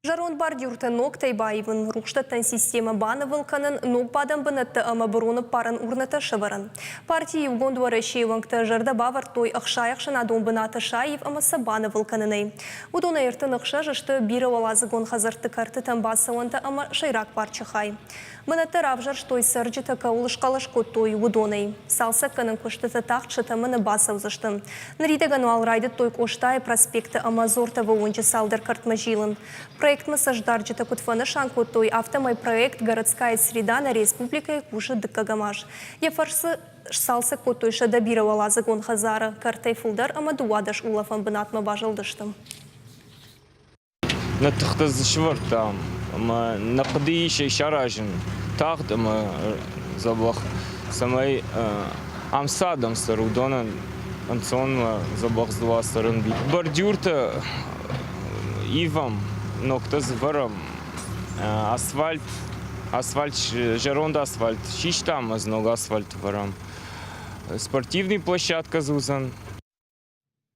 Зӕронд бордюртӕ ногтӕй баивын, рухсдӕттӕн системӕ банывыл кӕнын, ног бадӕн бынӕттӕ ӕмӕ быроны ппарӕн урнӕтӕ сӕвӕрын. Парти Иугонд Уӕрӕсейы уӕнгтӕ зӕрдӕ бавӕрдтой 60 ӕхсӕнадон бынаты саив ӕмӕ сӕ банывыл кӕнынӕй. Уыдонӕй 36 сты бирӕуӕладзыгон хӕдзӕртты кӕртытӕм бацӕуӕнтӕ ӕмӕ сӕйраг парчы хай. Бынӕттӕ равзӕрстой цӕрджытӕ кӕуыл схъӕлӕс кодтой, уыдонӕй. Цалцӕггӕнӕн куыстытӕ тагъд сӕ тӕмӕны бацӕудзысты. Ныридӕгӕн уал райдыдтой Къостайы проспекты ӕмӕ Зортовы уынджы цалдӕр кӕртмӕ зилын. Проектмӕ цӕстдарджытӕ куыд фӕнысан кодтой, афтӕмӕй проект «Городская среда» нӕ республикӕйы кусы дыккӕгӕм аз. Йӕ фӕрцы сцалцӕг кодтой 100 бирӕуӕладзыгон хӕдзары, кӕртӕй фылдӕр ӕмӕ 12 улӕфӕн бынатмӕ базылдысты. Нӕ тыхтӕ дзы сӕвӕрдтам ӕмӕ нӕ хъуыдыйы ис ӕй саразын тагъд ӕмӕ дзӕбӕх, цӕмӕй ам цы адӕм цӕры, уыдонӕн ӕнцон дзӕбӕх дзы уа цӕрын. Бордюртӕ ивӕм, ногтӕ дзы вӕрӕм, асфальт, асфальт, зӕронд асфальт систам ӕмӕ дзы ног асфальт вӕрӕм. Спортивный площадка дзы уыдзӕн.